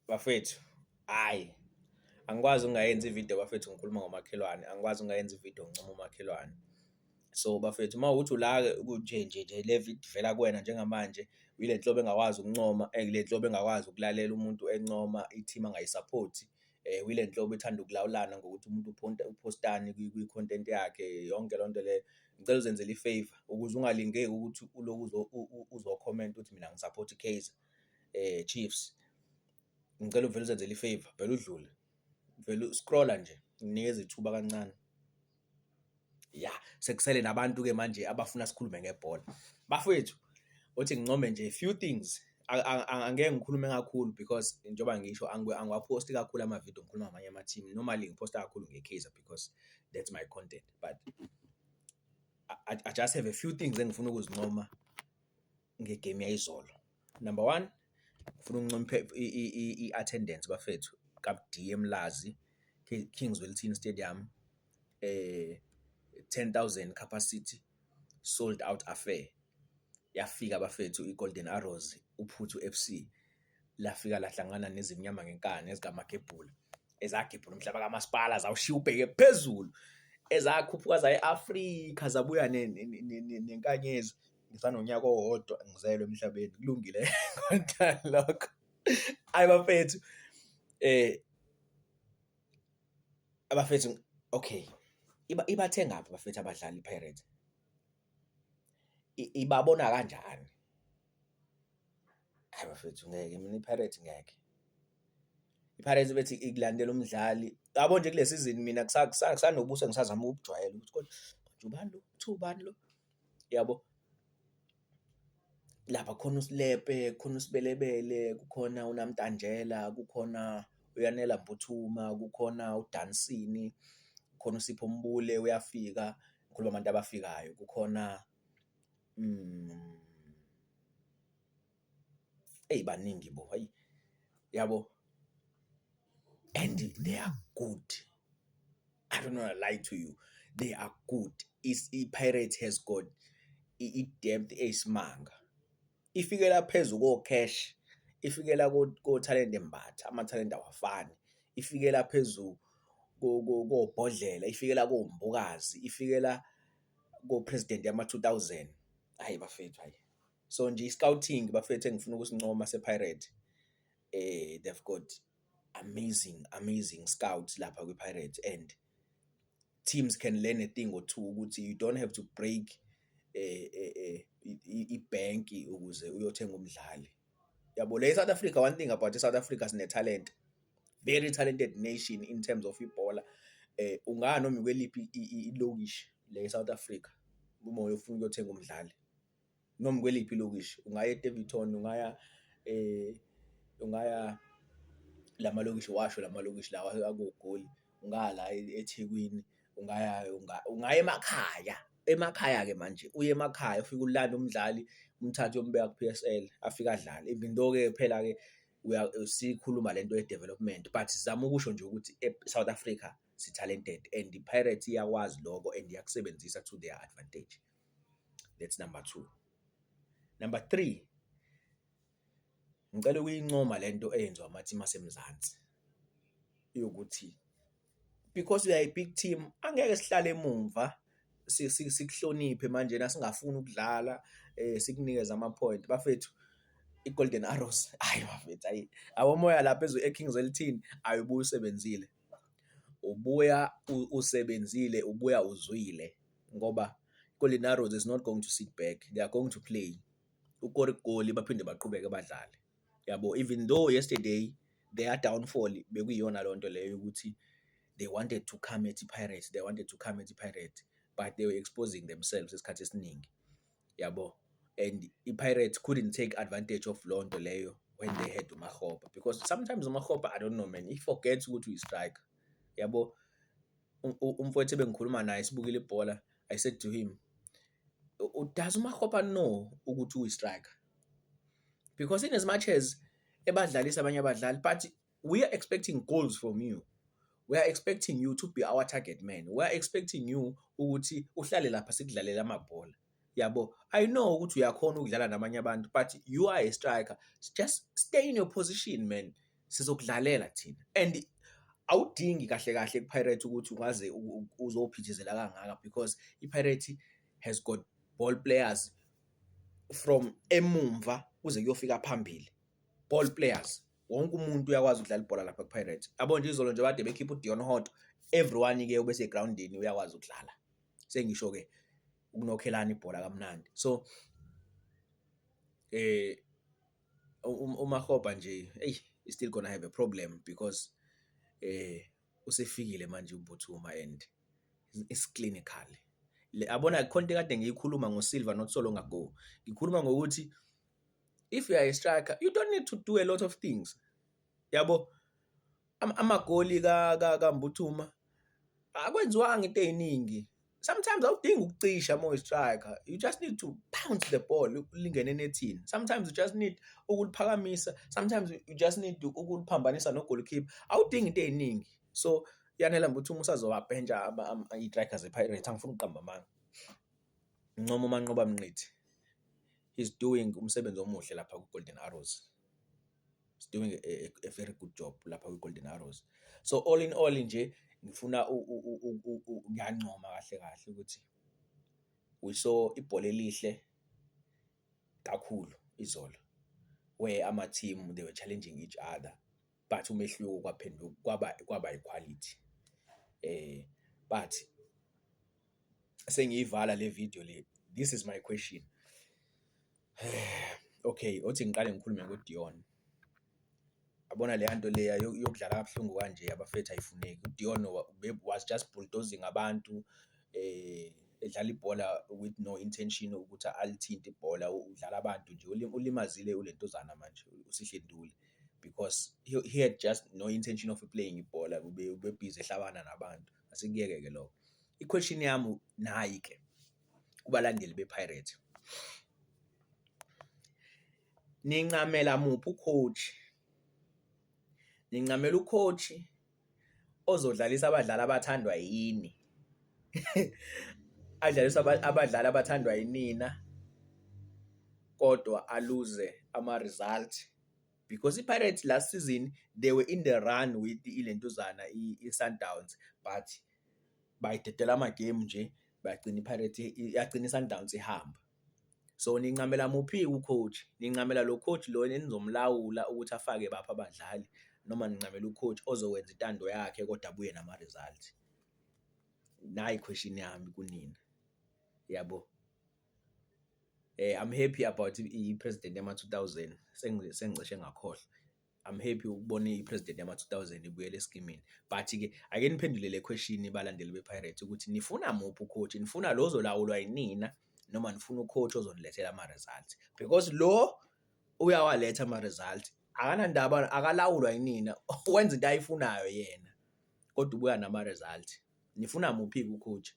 Bafethu, hhayi, angikwazi ukungayenzi ividiyo bafethu ngikhuluma ngomakhelwane, angikwazi ukungayenzi ividiyo ngincoma umakhelwane. So bafethu, uma kuwukuthi ula-ke nje nje nje le vidiyo ivela kuwena njengamanje, ile nhlobo engakwazi ukuncoma, ile nhlobo engakwazi ukulalela umuntu encoma i-team angayisaphothi, uyile nhlobo ethanda ukulawulana ngokuthi umuntu uphostani kwi-content yakhe, yonke leyo nto leyo. Ngicela uzenzele i-favour ukuze ungalingeki ukuthi ulokhu uzokhomenta uthi mina ngisaphotha i-Kaizer Chiefs. Ngicela uvele uzenzele i-favour, vele udlule, vele scroll-a nje, ngikunikeza ithuba kancane. Ya, sekusele nabantu-ke manje abafuna sikhulume ngebhola. Bafowethu, uthi ngincome nje few things, angeke ngikhulume kakhulu because njengoba ngisho angiwaphosti kakhulu amavidiyo ngikhuluma ngamanye ama-team. Normally ngiphosta kakhulu nge-Kaizer because that's my content, but I just have a few things engifuna ukuzincoma ngegemu yayizolo. Number one, ngifuna ukuncoma i-attendance bafethu kaBD eMlazi, King Zwelithini Stadium, 10,000 capacity, sold out affair. Yafika bafethu i-Golden Arrows, uphuthu F_C, lafika lahlangana nezimnyama ngenkani ezikamagebhula, ezagebhula umhlaba kamasipala zawushiya ubheke phezulu, ezakhuphuka zaya e-Afrika zabuya nenkanyezi. Ngisanonyaka owodwa ngizelwe emhlabeni, kulungile kodwa lokho. Hhayi bafethu, abafethu okay, ibathengaphi bafethu abadlali i-Pirates? Ibabona kanjani? Hhayi bafethu, ngeke mina i-Pirates ngeke. I-Pirates bethi ikulandela umdlali, yabo nje kule sizini mina kusanobuso engisazama ukubujwayela ukuthi kodwa manje ubani lo, kuthiwa ubani lo, yabo. Lapha khona uSilepe, kukhona uSibelebele, kukhona uNamtanjela, kukhona uYanela Mbuthuma, kukhona uDansini, kukhona uSipho Mbule uyafika, ngikhuluma abantu abafikayo, kukhona eyi baningi bo, hayi yabo, and they are good. I don't wanna lie to you, they are good. I-Pirates has got i-depth eyisimanga. Ifikela phezu ko-Cash, ifikela ko-Thalente Mbatha, amathalente awafani. Ifikela phezu koBhodlela, ifikela koMbokazi, ifikela ko-president yama-2000. Hhayi bafethu, hhayi. So nje i-scouting bafethu engifuna ukusincoma se-Pirate, they've got amazing, amazing scouts lapha kwi-Pirates and teams can learn a thing or two ukuthi you don't have to break ibhenki ukuze uyothenga umdlali. Yabo le e-South Africa, one thing about i-South Africa, sine-talent, very talented nation in terms of ibhola. Ungaya noma ikweliphi ilokishi le e-South Africa uma uyofuna ukuyothenga umdlali, noma ikweliphi ilokishi, ungaya e-Daveyton, ungaya la malokishi washo la malokishi lawa akoGoli, ungaya la eThekwini, ungaya ungaya emakhaya, emakhaya-ke manje uye emakhaya ufike ulande umdlali, umthathe uyombeka ku-P_S_L afike adlale. Even though-ke phela-ke sikhuluma lento ye-development, but sizama ukusho nje ukuthi e-South Africa si-talented and i-Pirates iyakwazi lokho and iyakusebenzisa to their advantage. That's number two. Number three, ngicela ukuyincoma lento eyenziwa ama-team aseMzansi yokuthi because we are a big team, angeke sihlale emumva sikuhloniphe manjena singafuni ukudlala, sikunikeze ama-point. Bafethu, i-Golden Arrows, hhayi bafethu, hhayi, awomoya lapha e-King Zwelithini ayibuye usebenzile, ubuya usebenzile, ubuya uzwile ngoba i-Golden Arrows is not going to sit back, they are going to play. Ukora igoli baphinde baqhubeke badlale, yabo. Even though yesterday their downfall bekuyiyona leyo nto leyo ukuthi they wanted to come at i-Pirates, they wanted to come at i-Pirates, but they were exposing themselves isikhathi esiningi, yabo. And i-Pirates couldn't take advantage of leyo nto leyo when they had uMakgopa because sometimes uMakgopa, I don't know man, he forgets ukuthi uyi-striker, yabo. Umfowethu ebengikhuluma naye sibukele ibhola, I said to him, does uMakgopa know ukuthi uyi-striker? Because in as much as ebadlalisa abanye abadlali, but we are expecting goals from you. We are expecting you to be our target man. We are expecting you ukuthi uhlale lapha sikudlalele amabhola. Yabo, I know ukuthi uyakhona ukudlala nabanye abantu, but you are a striker. Just stay in your position, man. Sizokudlalela thina and awudingi kahle kahle ku-Pirates ukuthi ungaze uzophithizela kangaka because i-Pirates has got ball players from emumva kuze kuyofika phambili, ball players. Wonke umuntu uyakwazi ukudlala ibhola lapha ku-Pirates. Yabo nje izolo nje kade bekhipha uDeon Hotto, everyone-ke obesegrawundini uyakwazi ukudlala. Sengisho-ke ukunokhelana ibhola kamnandi. So uMakgopa nje, eyi, is still gonna have a problem because usefikile manje uMbuthuma and is clinical. Yabona khona into ekade ngiyikhuluma ngoSilva not so long ago, ngikhuluma ngokuthi if you are a striker, you don't need to do a lot of things, yabo. Amagoli kaMbuthuma akwenziwanga into ey'ningi. Sometimes awudingi ukucisha uma uyi-striker, you just need to pounce the ball lingene enethini. Sometimes you just need ukuliphakamisa, sometimes you just need ukuliphambanisa no-goalkeeper, awudingi into ey'ningi. So Yanela Mbuthuma usazowabhentsha iy'striker ze-Pirates, angifuni ukuqamba amanga. Ngincoma uManqoba Mnqithi, he's doing umsebenzi omuhle lapha ku-Golden Arrows, he's doing a very good job lapha kwi-Golden Arrows. So all in all nje ngifuna ngiyancoma kahle kahle ukuthi we saw ibhola elihle kakhulu izolo where ama-team, they were challenging each other, but umehluko kwaphenduka kwaba i-quality. But sengiyivala le video le, this is my question. Okay, othi ngiqale ngikhulume ngo-Deon. Yabona leya nto leya yokudlala kabuhlungu kanje, abafethu, ayifuneki. UDeon was just bulldozing abantu, edlala ibhola with no intention ukuthi alithinte ibhola, udlala abantu nje, ulimazile ulentuzana manje uSihle Ntuli because he had just no intention of playing ibhola, ube-busy ehlabana nabantu. Asikuyeke-ke lokho. I-question yami nayi-ke kubalandeli be-Pirates. Nincamela muphi u-coach? Nincamela u-coach ozodlalisa abadlali abathandwa yini? Adlalise abadlali abathandwa yinina kodwa aluze ama-result, because i-Pirates last season they were in the run with ilentuzana i-Sundowns, but bayidedela ama-game nje, bagcina i-Pirates yagcina i-Sundowns ihamba. So nincamela muphi u-coach? Nincamela lo coach lo enizomlawula ukuthi afake baphi abadlali noma nincamela u-coach ozokwenza intando yakhe kodwa abuye nama-result? Nayi i-question yami kunina, yabo. I'm happy about i-president yama-2000, sengicishe ngakhohlwa. I'm happy ukubona i-president yama-2000 ibuyele eskimini. But-ke ake niphendule le question, balandeli be-Pirates, ukuthi nifuna muphi u-coach? Nifuna lo ozolawulwa yinina noma nifuna u-coach ozonilethela ama-results? Because lo uyawaletha ama-results, akanandaba, akalawulwa yinina, wenza into ayifunayo yena kodwa ubuya nama-result. Nifuna muphi-ke u-coach?